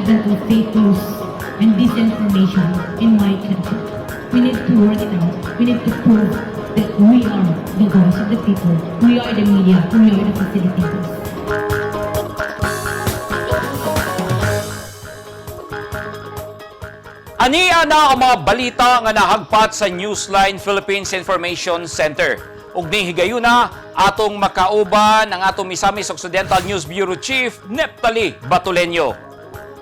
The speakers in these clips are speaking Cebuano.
advent of fake news and disinformation in my country. We need to work it out. We need to prove that we are the voice of the people. We are the media. We are the facilitators. Ania na ang mga balita nga nahagpat sa Newsline Philippines Information Center. Ug ning higayuna atong makauban ang atong Misamis Occidental News Bureau Chief Neptali Batuleño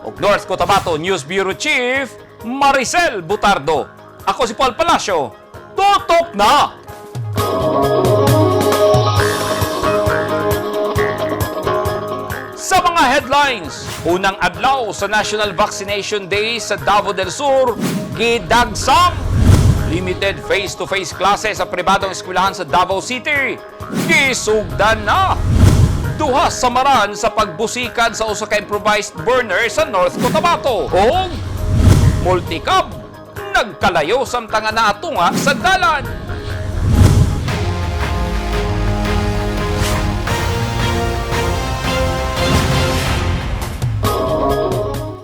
ug North Cotabato News Bureau Chief Maricel Butardo. Ako si Paul Palacio. Tutok na! Sa mga headlines, unang adlaw sa National Vaccination Day sa Davao del Sur, gidagsang limited face-to-face classes sa pribadong eskwelahan sa Davao City, gisugdan na. Duha samaran sa pagbusikan sa usa ka improvised burner sa North Cotabato. Ug multicab nagkalayo samtang nga naatunga sa dalan.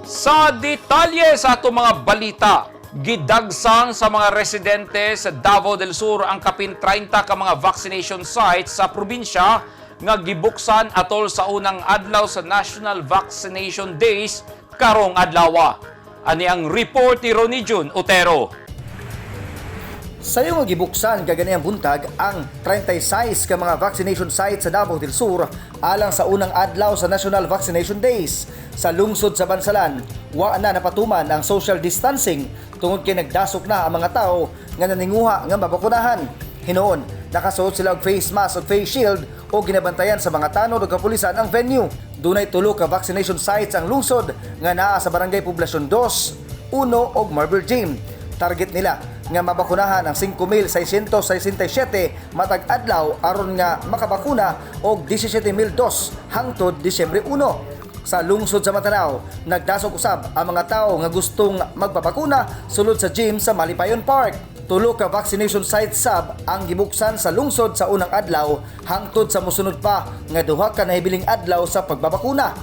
Sa detalye sa atong mga balita, gidagsang sa mga residente sa Davao del Sur ang kapin 30 ka mga vaccination sites sa probinsya nga gibuksan atol sa unang adlaw sa National Vaccination Days karong adlawa. Ani ang report ni Ronnie Jun Otero. Sayo nga gibuksan kaganiyang buntag ang 36 ka mga vaccination sites sa Davao del Sur alang sa unang adlaw sa National Vaccination Days. Sa lungsod sa Bansalan, wa na napatuman ang social distancing tungod kay nagdasok na ang mga tao nga naninguha nga mabakunahan. Hinuon, nakasuot sila og face mask ug face shield o ginabantayan sa mga tanod ug kapulisan ang venue. Dunay tulo ka vaccination sites ang lungsod nga naa sa Barangay Poblacion 2, 1 ug Marble Gym. Target nila nga mabakunahan ang 5,667 matag adlaw aron nga makabakuna og 17,000 dos hangtod Disyembre 1. Sa lungsod sa Matanao, nagdasok usab ang mga tao nga gustong magpabakuna sulod sa gym sa Malipayon Park. Tulo ka vaccination site sab ang gibuksan sa lungsod sa unang adlaw hangtod sa mosunod pa nga duha ka nahibiling adlaw sa pagbabakuna.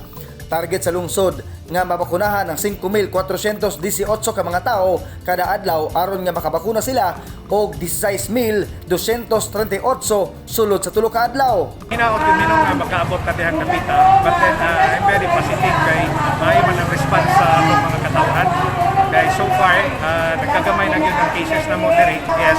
Target sa lungsod nga mabakunahan ang 5,418 ka mga tao kada adlaw aron nga makabakuna sila og 16,238 sulod sa tulo ka adlaw. Hinaot yun minong nga makaabot ta dihang napita, but then I'm very positive kay maayo man ang response sa atong mga katawhan. Kay so far, nagkagamay na gyud ang cases na mo diri. Yes,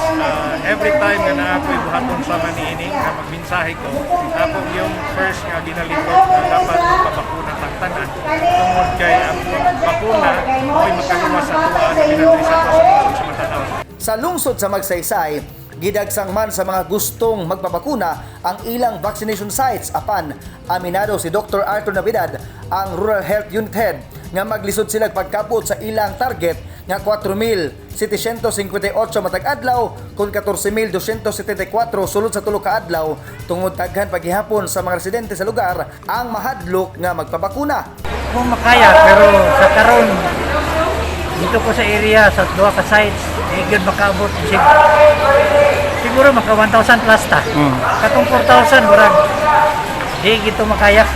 every time nga naa ko'y buhaton sa maniini nga magmensahe ko, ako yung first nga ginalitok na dapat magpabakuna tang tanan tungod kay ang bakuna mo'y makaluwas sa tuwa na pinadiri sa ato sa lungsod sa Matanao. Sa lungsod sa Magsaysay, gidagsang man sa mga gustong magpabakuna ang ilang vaccination sites apan aminado si Dr. Arthur Navidad, ang Rural Health Unit Head, nga maglisod sila pagkabot sa ilang target nga 4,758 matag adlaw kon 14,274 sulod sa tulo ka adlaw tungod daghan paghihapon sa mga residente sa lugar ang mahadlok nga magpabakuna. Kung makaya, pero sa karon dito ko sa area sa duha ka sites, eh gyud makaabot siguro maka 1,000 plus ta. Katong 4,000 murag di gito makaya.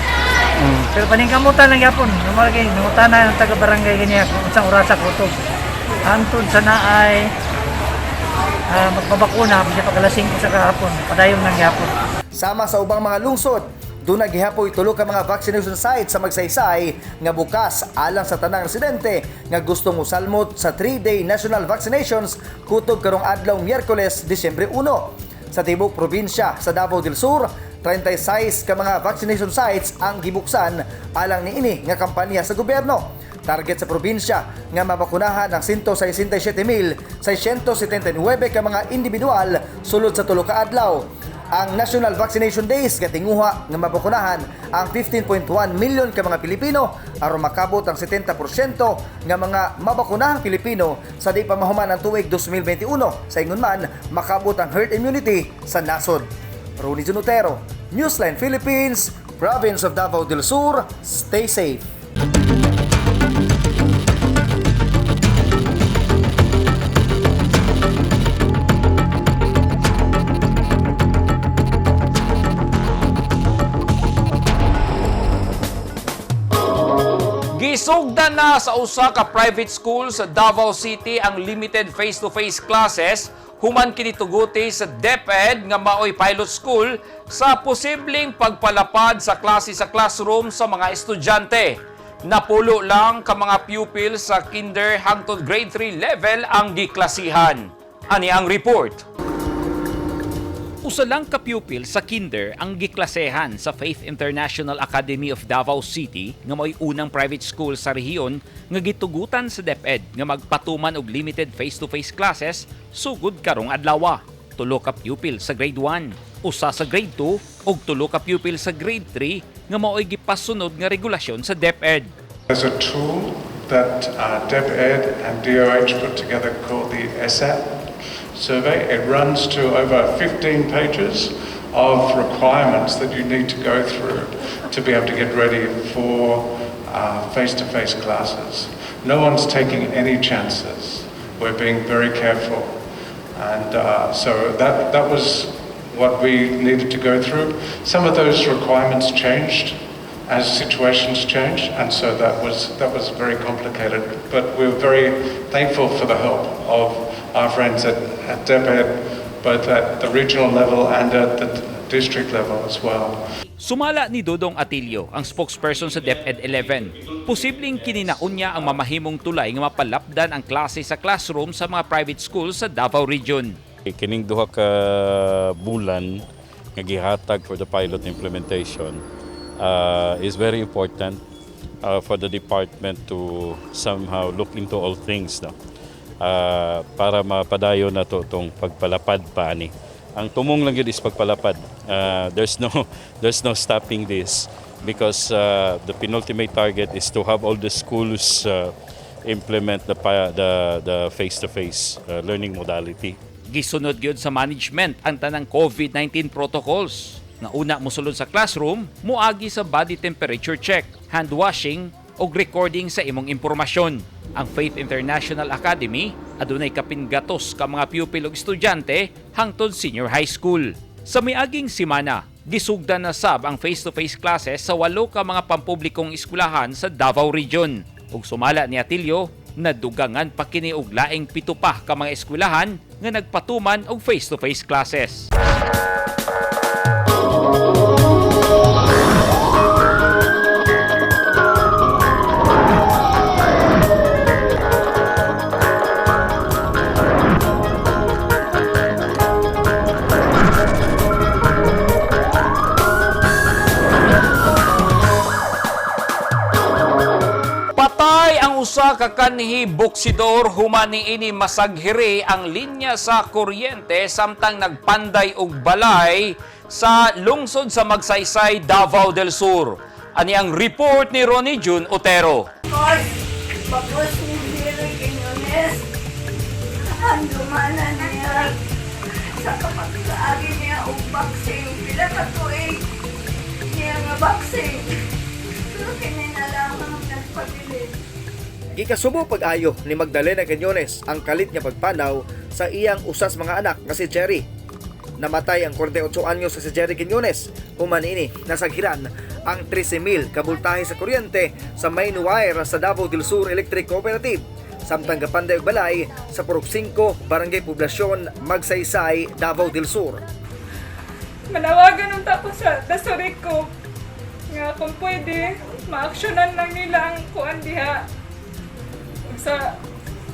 Pero paningkamutan lang yapon, normal kay nangutana ng taga barangay ganyan kung unsang orasa kutob. Hantod sa naay magpabakuna bisan pag-alas 5 sa kahapon, padayon lang yapon. Sama sa ubang mga lungsod, doon gihapoy tulo ka mga vaccination sites sa Magsaysay nga bukas alang sa tanang residente nga gustong musalmot sa 3-day national vaccinations kutob karong adlaw Miyerkules, Disyembre 1. Sa tibok probinsya sa Davao del Sur, 36 ka mga vaccination sites ang gibuksan alang niini nga kampanya sa gobyerno. Target sa probinsya nga mabakunahan ang 167,679 ka mga individual sulod sa tulo ka adlaw. Ang National Vaccination Days gatinguha nga mabakunahan ang 15.1 milyon ka mga Pilipino aron makabot ang 70% nga mga mabakunahang Pilipino sa di pa mahuman ang tuig 2021. Sa ingon man, makabot ang herd immunity sa nasod. Ronnie Junotero, Newsline Philippines, Province of Davao del Sur, stay safe. Gisugdan na sa usa ka private school sa Davao City ang limited face-to-face classes human kini tuguti sa DepEd nga maoy pilot school sa posibleng pagpalapad sa klase sa classroom sa mga estudyante. Napulo lang ka mga pupil sa kinder hangtod grade 3 level ang giklasihan. Ani ang report. Usa lang ka pupil sa kinder ang giklasehan sa Faith International Academy of Davao City nga mao'y unang private school sa rehiyon nga gitugutan sa DepEd nga magpatuman og limited face-to-face classes sugod karong adlaw. Tulo ka pupil sa grade 1, usa sa grade 2 ug tulo ka pupil sa grade 3 nga mao'y gipasunod nga regulasyon sa DepEd. There's a tool that DepEd and DOH put together called the SAT survey. It runs to over 15 pages of requirements that you need to go through to be able to get ready for face-to-face classes. No one's taking any chances. We're being very careful. And so that was what we needed to go through. Some of those requirements changed as situations changed, and so that was very complicated. But we're very thankful for the help of our friends at DepEd, both at the regional level and at the district level as well. Sumala ni Dodong Atilio, ang spokesperson sa DepEd 11. Posibleng kini na unya ang mamahimong tulay nga mapalapdan ang klase sa classroom sa mga private schools sa Davao Region. Kining duha ka bulan nga gihatag for the pilot implementation is very important for the department to somehow look into all things, no? Para mapadayon na to tong pagpalapad pa ani. Ang tumong lang gyud is pagpalapad. There's no stopping this because the penultimate target is to have all the schools implement the face-to-face learning modality. Gisunod gyud sa management ang tanang COVID-19 protocols. Nga una mosulod sa classroom, muagi sa body temperature check, hand washing ug recording sa imong impormasyon. Ang Faith International Academy adunay kapin gatos ka mga pupil ug estudyante hangtod senior high school. Sa miaging simana, gisugdan na sab ang face-to-face classes sa walo ka mga pampublikong eskwelahan sa Davao Region. Ug sumala ni Atilio, nadugangan pa kini og laing 7 pa ka mga eskwelahan nga nagpatuman og face-to-face classes. Patay ang usa ka kanhi boksidor human niini masaghiri ang linya sa kuryente samtang nagpanday og balay sa lungsod sa Magsaysay, Davao del Sur. Ani ang report ni Ronnie June Otero. Kos, bagos ni Jerry Quiñones, ang lumana niya sa kapagkaagi niya og boxing. Pila ka tuig niya nga boxing. Pero kini na lamang ang nagpabilin. Gikasubo pag-ayo ni Magdalena Quinones ang kalit nga pagpanaw sa iyang usas mga anak nga si Jerry. Namatay ang 48 anyos sa si Jerry Quinones human ini nasaghiran ang 13,000 ka boltahe sa kuryente sa main wire sa Davao del Sur Electric Cooperative samtang gapanday og balay sa Purok 5, Barangay Poblacion, Magsaysay, Davao del Sur. Manawagan unta ko sa Dasurico nga kung pwede, maaksyonan lang nila ang kuan diha sa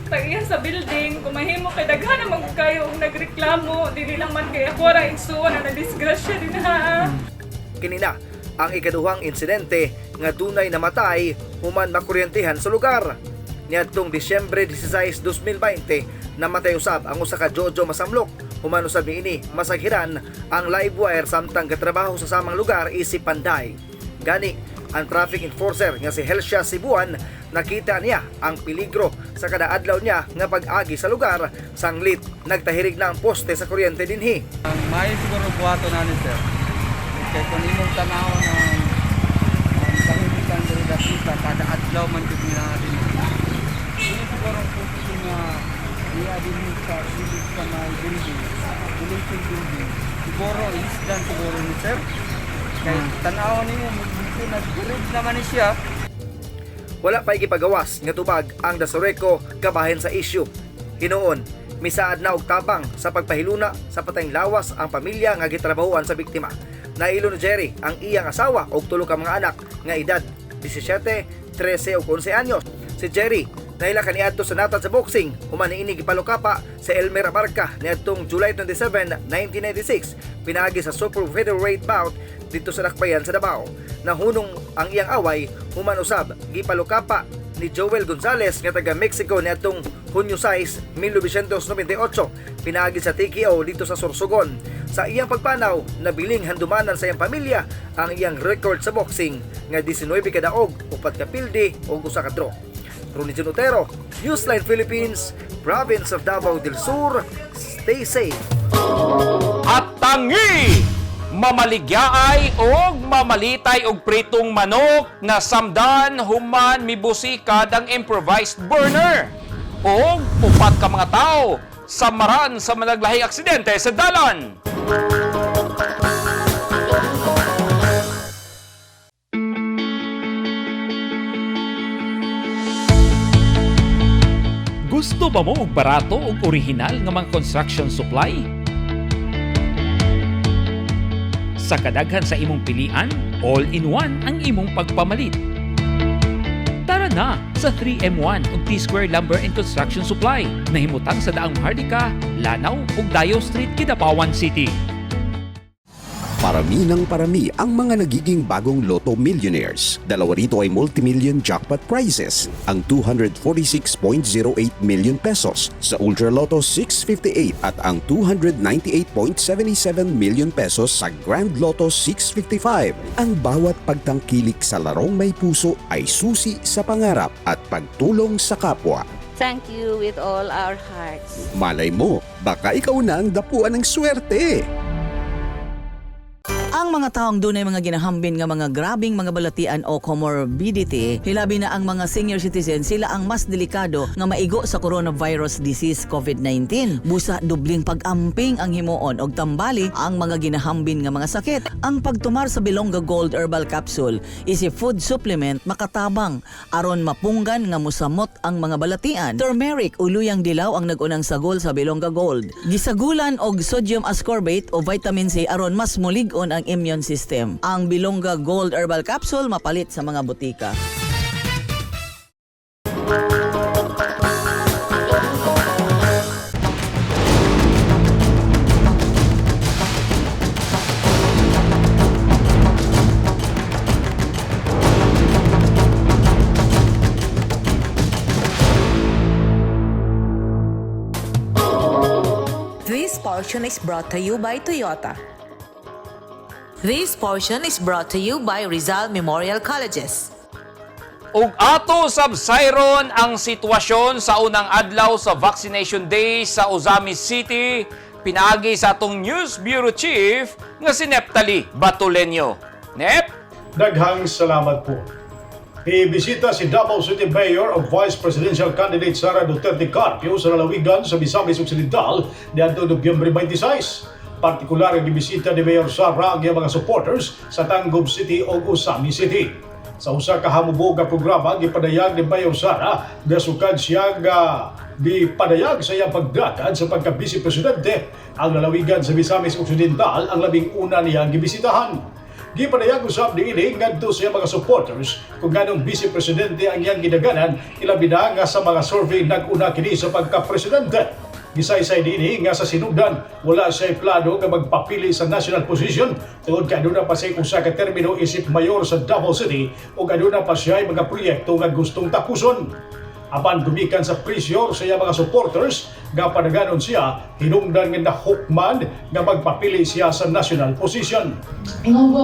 tag-iya sa building. Kung mahimo kay daghan naman kayo og nagreklamo, dili lang man kay ako ra igsuon na nadisgrasya din ha. Kini na ang ikaduhang insidente nga dunay namatay human makuryentehan sa lugar. Niadtong Disyembre 16, 2020, namatay usab ang usa ka Jojo Masamlok human usab niini masaghiran ang live wire samtang gatrabaho sa samang lugar isip Panday. Gani, ang traffic enforcer nga si Helsia Sibuan, nakita niya ang peligro sa kada adlaw niya nga pag-agi sa lugar sanglit nagtahirig na ang poste sa kuryente dinhi. Ang may siguro buhaton na ni sir. Kay kung imong tanaw ng ang kahilitan diri dapita kada adlaw man jud nila din. Ini siguro ang posisyon nga iya din sa gilid sa may building, building building. Siguro isdan siguro ni sir. Kay tanaw nimo medyo nag naman ni siya. Wala pa gipagawas nga tubag ang Dasureco kabahin sa issue. Hinuon, misaad na og tabang sa pagpahiluna sa patayng lawas ang pamilya nga gitrabahuan sa biktima. Nailo ni Jerry ang iyang asawa og tulo ka mga anak nga edad 17, 13 ug 11 anyos. Si Jerry naila kaniadto sa natad sa boxing human niini gipalukapa sa Elmer Abarca niadtong July 27, 1996 pinaagi sa super featherweight bout dito sa Dakbayan sa Davao. Nahunong ang iyang away human usab gipalukapa ni Joel Gonzalez nga taga Mexico niadtong Hunyo 6, 1998 pinaagi sa TKO dito sa Sorsogon. Sa iyang pagpanaw, nabiling handumanan sa iyang pamilya ang iyang record sa boxing nga 19 kadaog, 4 ka pildi ug 1 ka draw. Ronnie John Otero, Newsline Philippines, Province of Davao del Sur. Stay safe. At tangi! Mamaligyaay og mamalitay og pritong manok na samdan human mibusikad ang improvised burner og upat ka mga tao samaran sa managlahing aksidente sa dalan. Gusto ba mo og barato og orihinal nga mga construction supply? Sa kadaghan sa imong pilian, all-in-one ang imong pagpamalit. Tara na sa 3M1 ug T-Square Lumber and Construction Supply na himutang sa Daang Maharlika, Lanao ug Dayo Street, Kidapawan City. Parami ng parami ang mga nagiging bagong Lotto millionaires. Dalawa rito ay multi-million jackpot prizes, ang 246.08 million pesos sa Ultra Lotto 658 at ang 298.77 million pesos sa Grand Lotto 655. Ang bawat pagtangkilik sa larong may puso ay susi sa pangarap at pagtulong sa kapwa. Thank you with all our hearts. Malay mo, baka ikaw na ang dapuan ng swerte. Ang mga taong dunay mga ginahambin nga mga grabing mga balatian o comorbidity, hilabi na ang mga senior citizen, sila ang mas delikado nga maigo sa coronavirus disease COVID-19. Busa dubling pag-amping ang himuon og tambali ang mga ginahambin nga mga sakit. Ang pagtumar sa Bilongga Gold Herbal Capsule is a food supplement makatabang aron mapunggan nga musamot ang mga balatian. Turmeric o luyang dilaw ang nag-unang sagol sa Bilongga Gold. Gisagulan og sodium ascorbate o vitamin C aron mas mulig-on ang immune system. Ang Bilongga Gold Herbal Capsule mapalit sa mga butika. This portion is brought to you by Toyota. This portion is brought to you by Rizal Memorial Colleges. Ug ato sabsayron ang sitwasyon sa unang adlaw sa Vaccination Day sa Ozamiz City pinaagi sa atong News Bureau Chief nga si Neptali Batulenyo. Nep? Daghang salamat po. Ibisita si Davao City Mayor of Vice Presidential Candidate Sara Duterte Carpio sa lalawigan sa Misamis Occidental niadto Nobyembre 26. Partikular ang gibisita ni Mayor Sara ang iyang mga supporters sa Tangub City o Ozamiz City. Sa usa ka hamubog nga programa gipadayag ni Mayor Sara nga sukad siya nga gipadayag sa iyang pagdakan sa pagka-vice presidente ang lalawigan sa Misamis Occidental ang labing una niyang gibisitahan. Gipadayag usab niini ngadto sa iyang mga supporters kung nganong vice presidente ang iyang gidaganan, ilabi na nga sa mga survey nag-una kini sa pagka-presidente. Gisaysay niini nga sa sinugdan wala siya plano nga magpapili sa national position tungod kay aduna pa siya usa ka termino isip mayor sa Davao City ug aduna pa siya mga proyekto nga gustong tapuson. Apan gumikan sa pressure sa iyang mga supporters nga panaganon siya, hinungdan nga nahukman nga magpapili siya sa national position. Ingon ko,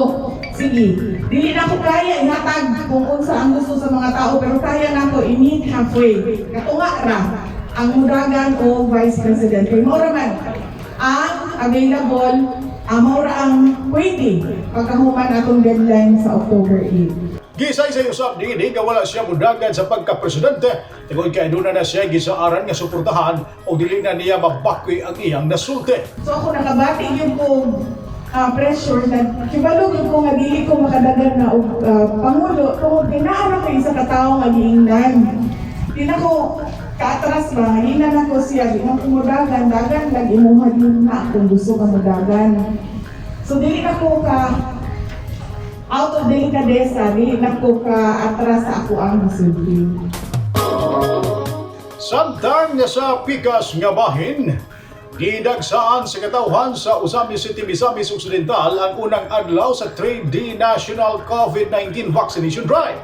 sige, dili na ko kaya ihatag kung unsa ang gusto sa mga tao, pero kaya na ko i-meet halfway. Katunga ra ang mudagan o vice president. Kay mao ra man ang available, ang mao ra ang pwede pagkahuman atong deadline sa October 8. Gisaysay usab niini nga wala siya mudagan sa pagka-presidente tungod kay aduna na siya gisaaran nga suportahan o dili na niya mabakwi ang iyang nasulti. So ako nakabati gyud ko pressure na kibalo gyud ko nga dili ko makadagan na og pangulo tungod kay naa ra. ko isa ka tawo nga giingnan. Di na ko kaatras ba, giingnan ako siya, di na ko mudagan, dagan lang imuha din na kung gusto ka mudagan. So dili na ko ka out of delikadesa, dili na ko ka atras sa ako ang gisulti. Samtang nga sa pikas nga bahin, gidagsaan sa katawhan sa Ozamiz City, Misamis Occidental ang unang adlaw sa 3D National COVID-19 Vaccination Drive.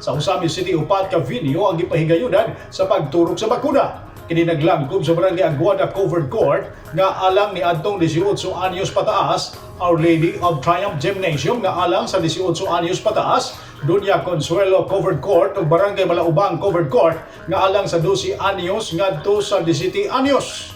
Sa Ozamiz City, upat ka venue ang gipahigayunan sa pagturok sa bakuna. Kini naglangkob sa Barangay Aguada Covered Court nga alang ni adtong 18 anyos pataas, Our Lady of Triumph Gymnasium nga alang sa 18 anyos pataas, Doña Consuelo Covered Court ug Barangay Malaubang Covered Court nga alang sa 12 anyos ngadto sa 17 anyos.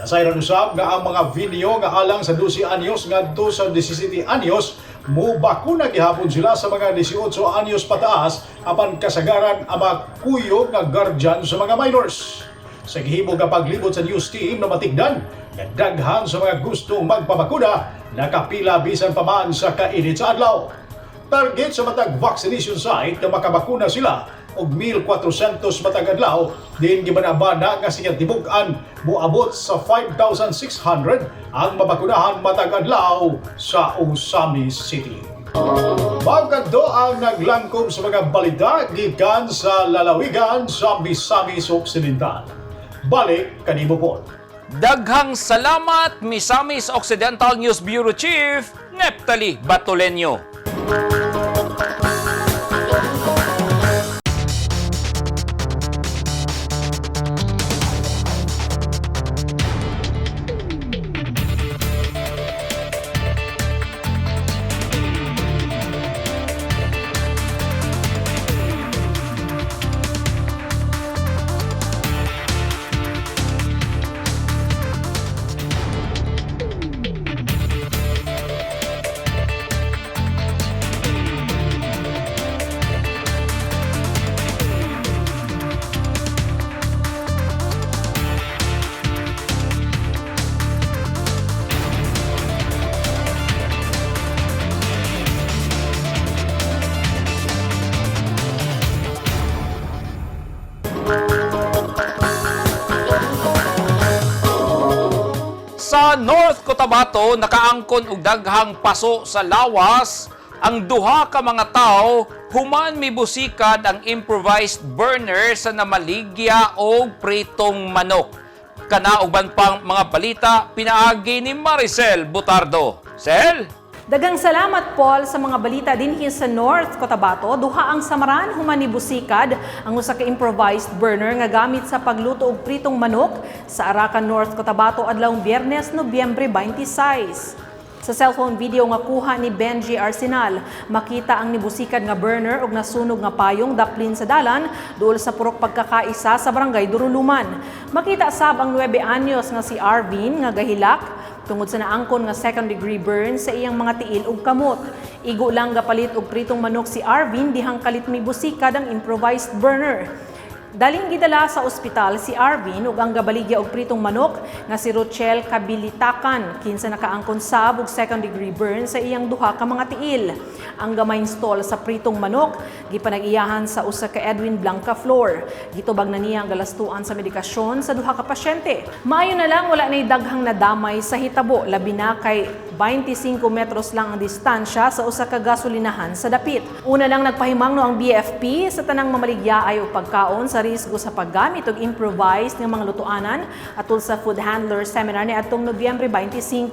Nasayran usab nga ang mga video nga alang sa 12 anyos ngadto sa 17 anyos mubakuna gihapon sila sa mga 18 anyos pataas apan kasagaran ang mga kuyog nga guardian sa mga minors. Sa gihimo nga paglibot sa news team na matigdan, nga daghan sa mga gustong magpabakuna, nakapila bisan pa man sa kainit sa adlaw. Target sa matag vaccination site na makabakuna sila og 1,400 matag adlaw, din gibanabana nga sa tibuk-an moabot sa 5,600 ang mabakunahan matag adlaw sa Ozamiz City. Magkadto ang naglangkob sa mga balita gikan sa lalawigan sa Misamis Occidental. Balik kanimo po. Daghang salamat, Misamis Occidental News Bureau Chief Neptali Batolenio. Sa North Cotabato, nakaangkon og daghang paso sa lawas ang duha ka mga tawo human mibusikad ang improvised burner sa namaligya og pritong manok. Kana uban pang mga balita pinaagi ni Maricel Butardo. Sel? Dagang salamat, Paul, sa mga balita dinhi sa North Cotabato. Duha ang samaran human ni busikad ang usa ka improvised burner nga gamit sa pagluto og pritong manok sa Arakan, North Cotabato adlawng Biyernes, Nobyembre 26. Sa cellphone video nga kuha ni Benji Arsenal, makita ang nibusikad nga burner og nasunog nga payong daplin sa dalan duol sa Purok Pagkakaisa sa Barangay Duruluman. Makita sab ang 9 anyos nga si Arvin nga gahilak tungod sa naangkon nga second degree burn sa iyang mga tiil ug kamot. Igo lang gapalit og pritong manok si Arvin dihang kalit mibusikad ang improvised burner. Daling gidala sa ospital si Arvin ug ang gabaligya og pritong manok nga si Rochelle Kabilitakan, kinsa nakaangkon sab og second degree burn sa iyang duha ka mga tiil. Ang gamay stall sa pritong manok gipanag-iyahan sa usa ka Edwin Blanca floor. Gitubag na niya ang galastuan sa medikasyon sa duha ka pasyente. Maayo na lang wala nay daghang nadamay sa hitabo, labi na kay 25 metros lang ang distansya sa usa ka gasolinahan sa dapit. Una lang nagpahimangno ang BFP sa tanang mamaligya ay og pagkaon sa risgo sa paggamit og improvised nga mga lutuanan atol sa food handler seminar ni adtong Nobyembre 25.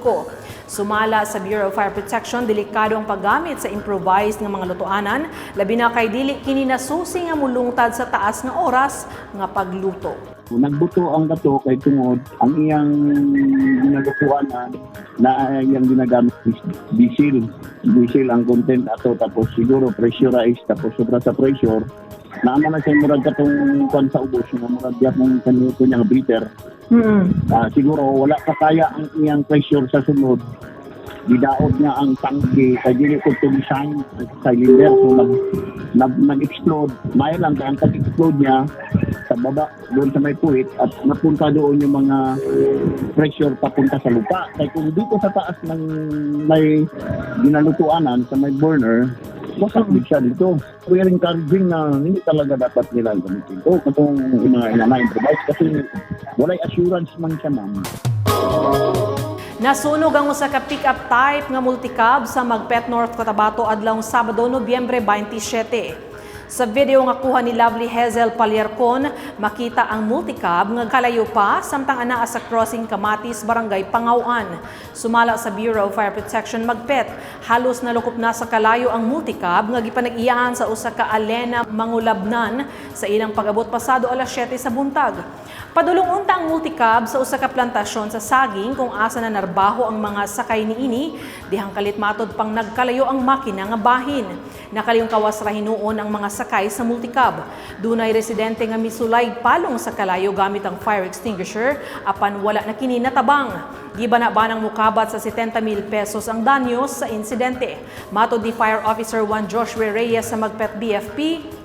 Sumala sa Bureau of Fire Protection, delikado ang paggamit sa improvised nga mga lutuanan, labi na kay dili kini nasusi nga mulungtad sa taas nga oras nga pagluto. Nagbuto ang bato kay tungod ang iyang ginalutuanan na iyang ginagamit is diesel. Diesel ang content ato, tapos siguro pressurized, tapos sobra sa pressure. Naama na siya murag katong kwan sa ubos nga murag gyapon kanuto niya nga breather. Siguro wala pa kaya ang iyang pressure sa sunod. Gidaot niya ang tangke kay dili ko tumisan cylinder, so nag-explode. May lang kay ang pag-explode niya sa baba doon sa may puwit at napunta doon yung mga pressure papunta sa lupa. Kay kung dito sa taas ng may ginalutuanan sa may burner, Wasak din siya dito. We are encouraging na hindi talaga dapat nila gamitin ito. Katong mga na-improvise kasi walay assurance man siya, ma'am. Nasunog ang usa ka pick-up type nga multicab sa Magpet, North Cotabato adlawng Sabado, Nobyembre 27. Sa video nga kuha ni Lovely Hazel Palyarcon, makita ang multicab nga kalayo pa samtang anaa sa crossing Kamatis, Barangay Pangawan. Sumala sa Bureau of Fire Protection Magpet, halos nalukop na sa kalayo ang multicab nga gipanag-iyahan sa usa ka Alena Mangulabnan sa ilang pag-abot pasado alas 7 sa buntag. Padulong unta ang multicab sa usa ka plantasyon sa saging kung asa na narbaho ang mga sakay niini dihang kalit matod pang nagkalayo ang makina nga bahin. Nakaliyong kawas ra hinuon ang mga sakay sa multicab. Dunay residente nga misulay palong sa kalayo gamit ang fire extinguisher apan wala na kini natabang. Gibana-banang mukabat sa 70 mil pesos ang danyo sa insidente. Matod ni Fire Officer 1 Joshua Reyes sa Magpet BFP,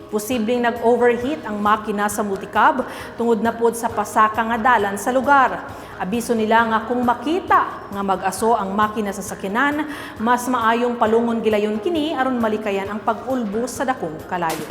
posibleng nag-overheat ang makina sa multicab tungod na pod sa pasaka nga dalan sa lugar. Abiso nila nga kung makita nga mag-aso ang makina sa sakyanan, mas maayong palungon gilayon kini aron malikayan ang pag-ulbo sa dakong kalayo.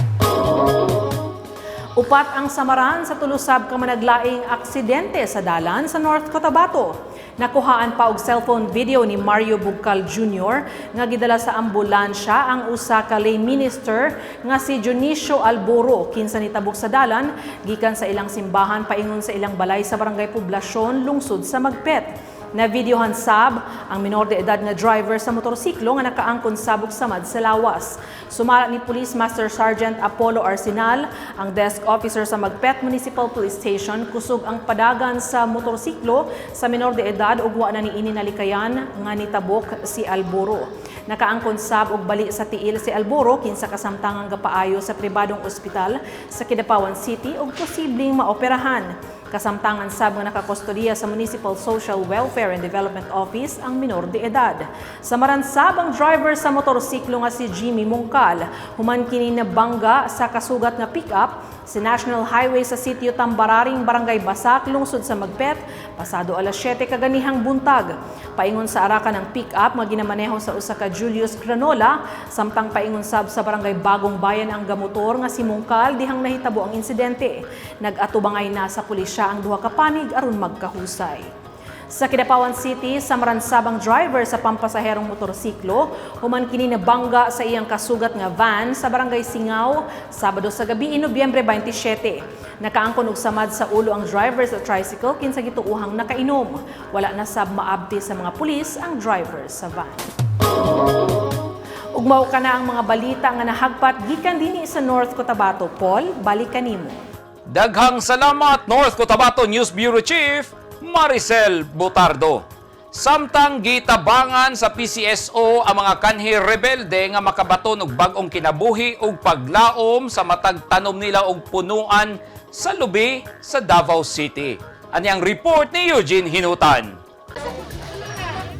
Upat ang samaran sa tulo sab ka managlaing aksidente sa dalan sa North Cotabato. Nakuhaan pa og cellphone video ni Mario Bugcal Jr. nga gidala sa ambulansya ang usa ka lay minister nga si Dionisio Alboro kinsa nitabok sa dalan gikan sa ilang simbahan paingon sa ilang balay sa Barangay Poblasyon, lungsod sa Magpet. Na videohan sab ang minor de edad nga driver sa motorsiklo nga nakaangkon sab og samad sa lawas. Sumala ni Police Master Sergeant Apollo Arsenal, ang desk officer sa Magpet Municipal Police Station, kusog ang padagan sa motorsiklo sa minor de edad ug wa na niini nalikayan nga nitabok si Alboro. Nakaangkon sab og bali sa tiil si Alboro kinsa kasamtangang gapaayo sa pribadong ospital sa Kidapawan City ug posibleng maoperahan. Kasamtangan sab nga nakakustodiya sa Municipal Social Welfare and Development Office ang minor de edad. Samaran sab ang driver sa motorsiklo nga si Jimmy Mungkal. Human kini nabangga sa kasugat nga pick-up sa National Highway sa sitio Tambararing, Barangay Basak, lungsod sa Magpet, pasado alas 7 kaganihang buntag. Paingon sa arakan ng pick-up nga ginamaneho sa usa ka Julius Granola, samtang paingon sab sa Barangay Bagong Bayan ang gamotor nga si Mungkal dihang nahitabo ang insidente. Nag-atubangay na sa pulisya ang duha ka panig aron magkahusay. Sa Kidapawan City, samaran sab ang driver sa pampasaherong motorsiklo, human kini nabangga sa iyang kasugat nga van sa Barangay Singaw, Sabado sa gabi, Nobyembre 27. Nakaangkon og samad sa ulo ang driver sa tricycle kinsa gituohang nakainom. Wala na sab maabti sa mga pulis ang driver sa van. Ug mao kana ang mga balita nga nahagpat gikan dinhi sa North Cotabato. Paul, balik kanimo. Daghang salamat, North Cotabato News Bureau Chief Maricel Butardo. Samtang gitabangan sa PCSO ang mga kanhi rebelde nga makabaton og bag-ong kinabuhi ug paglaom sa matag tanom nila og punuan sa lubi sa Davao City. Ani ang report ni Eugene Hinutan.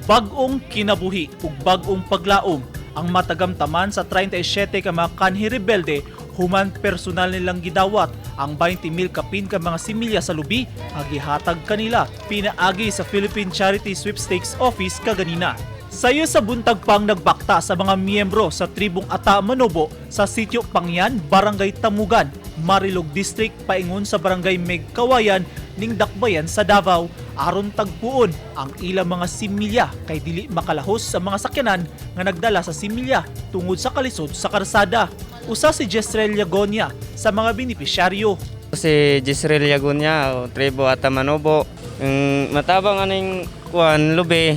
Bag-ong kinabuhi ug bag-ong paglaom ang matagamtaman sa 37 ka mga kanhi rebelde human personal nilang gidawat ang 20,000 kapin ka mga similya sa lubi nga gihatag kanila pinaagi sa Philippine Charity Sweepstakes Office kaganina. Sayo sa buntag pang nagbakta sa mga miyembro sa tribong Ata Manobo sa sitio Pangyan, Barangay Tamugan, Marilog District paingon sa Barangay Megkawayan ning Dakbayan sa Davao aron tagpuon ang ilang mga similya kay dili makalahos sa mga sakyanan nga nagdala sa similya tungod sa kalisod sa karsada. Usa si Jezreel Yagonia sa mga benepisyaryo. Si Jezreel Yagunya, o tribo Ata Manobo. Ang matabang aning kuan lubi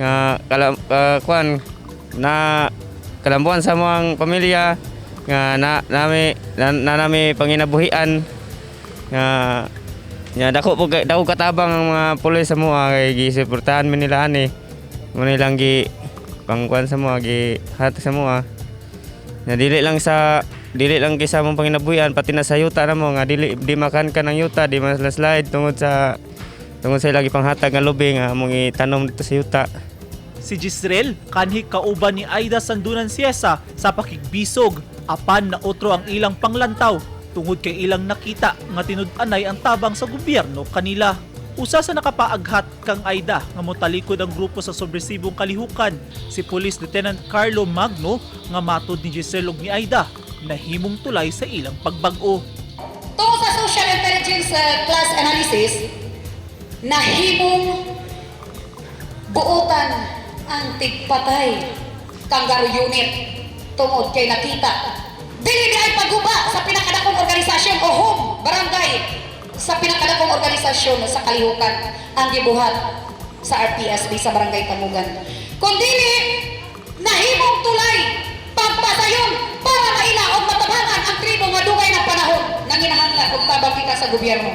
nga kala, kuan na kalambuan sa mga pamilya nga na nami na nami panginabuhian nga nya dako po dako katabang ang mga pulis sa mua kay gisuportahan mi nila ani mo nilang gi pangkuan sa mua, gi hatag sa mua na dili lang kay sa among panginabuhian, pati na sa yuta namo nga dili di makan ka ng yuta, di man slide tungod sa ilang ipanghatag nga lubi nga among itanom dito sa yuta. Si Jisreel kanhi kauban ni Aida Sandunan Siesa sa pakigbisog apan na otro ang ilang panglantaw tungod kay ilang nakita nga tinud-anay ang tabang sa gobyerno kanila. Usa sa nakapaaghat kang Aida nga motalikod ang grupo sa subresibong kalihukan, si Police Lieutenant Carlo Magno, nga matod ni Giselle ug ni Aida nahimong tulay sa ilang pagbag-o. Tungkol sa social intelligence class analysis, nahimong buotan ang tigpatay kangaroo unit tungod kay nakita dili di ay pagguba sa pinakadakong organisasyon o home barangay sa pinakadakong organisasyon sa kalihukan ang gibuhat sa RPSB sa Barangay Tamugan. Kung dili, nahimong tulay pagpasayon para maila og matabangan ang tribo nga dugay ng panahon nanginahanglan og tabang kita sa gobyerno.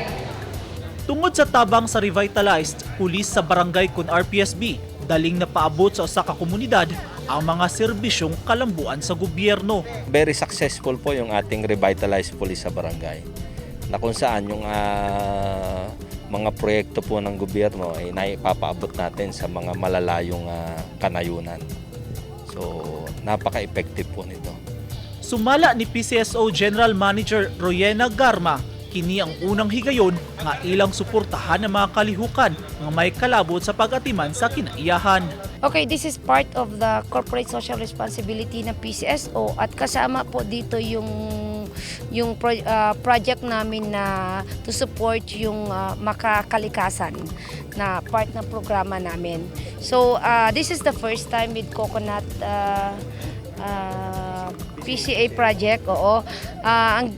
Tungod sa tabang sa revitalized pulis sa barangay kun RPSB, daling napaabot sa usa ka komunidad ang mga serbisyong kalambuan sa gobyerno. Very successful po yung ating revitalized police sa barangay, na kung saan yung mga proyekto po ng gobyerno ay naipapaabot natin sa mga malalayong kanayunan. So, napaka-effective po nito. Sumala ni PCSO General Manager Royena Garma, kini ang unang higayon nga ilang suportahan ng mga kalihukan nga may kalabot sa pag-atiman sa kinaiyahan. Okay, this is part of the corporate social responsibility ng PCSO at kasama po dito yung project namin na to support yung makakalikasan na part ng programa namin. So, this is the first time with coconut PCA project, oo. Ang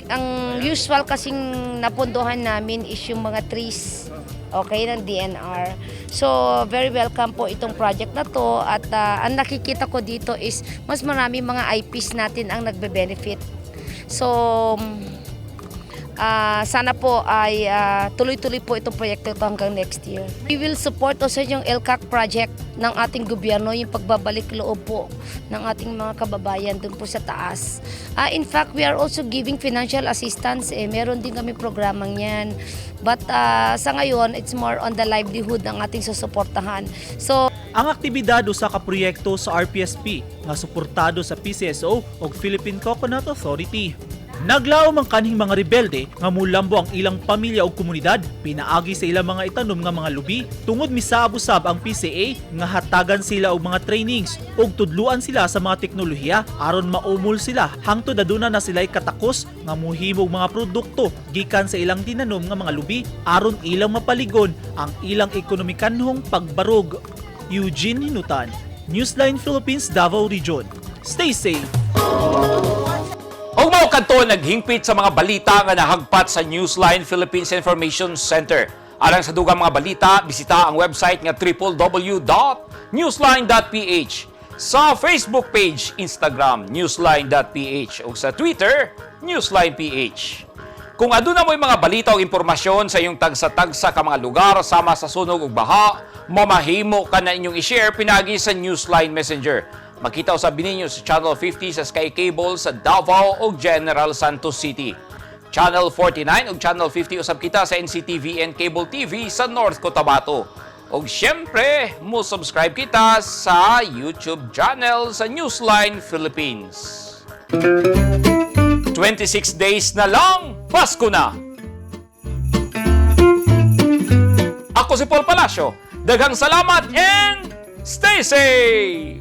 usual kasing napondohan namin is yung mga trees, okay, ng DENR. So, very welcome po itong project na to at ang nakikita ko dito is mas marami mga IPs natin ang nagbe-benefit. So, sana po ay tuloy-tuloy po itong proyekto ito hanggang next year. We will support also yung ELCAC project ng ating gobyerno, yung pagbabalik loob po ng ating mga kababayan dun po sa taas. In fact, we are also giving financial assistance. Eh. Meron din kami programang yan. But sa ngayon, it's more on the livelihood ng ating susuportahan. So, Ang aktibidad usa ka proyekto sa RPSP nga suportado sa PCSO ug Philippine Coconut Authority. Naglaom ang kanhing mga rebelde nga mulambo ang ilang pamilya ug komunidad pinaagi sa ilang mga itanom nga mga lubi, tungod misaab usab ang PCA nga hatagan sila og mga trainings ug tudluan sila sa mga teknolohiya aron maumol sila hangtod aduna na sila'y katakos nga muhimo og mga produkto gikan sa ilang tinanom nga mga lubi aron ilang mapaligon ang ilang ekonomikanhong pagbarog. Eugene Hinutan, Newsline Philippines Davao Region. Stay safe. Ug mao kadto naghingpit sa mga balita nga nahagpat sa Newsline Philippines Information Center. Alang sa dugang mga balita, bisita ang website nga www.newsline.ph, sa Facebook page, Instagram, newsline.ph ug sa Twitter, newsline.ph. Kung aduna mo'y mga balita o impormasyon sa iyong tagsa-tagsa ka mga lugar sama sa sunog ug baha, mamahimo ka na inyong i-share pinagi sa Newsline Messenger. Makita usab ninyo sa Channel 50 sa Sky Cable sa Davao ug General Santos City. Channel 49 ug Channel 50 usab kita sa NCTV and Cable TV sa North Cotabato. Ug syempre, mo subscribe kita sa YouTube channel sa Newsline Philippines. 26 days na lang, Pasko na! Ako si Paul Palacio. Daghang salamat and stay safe!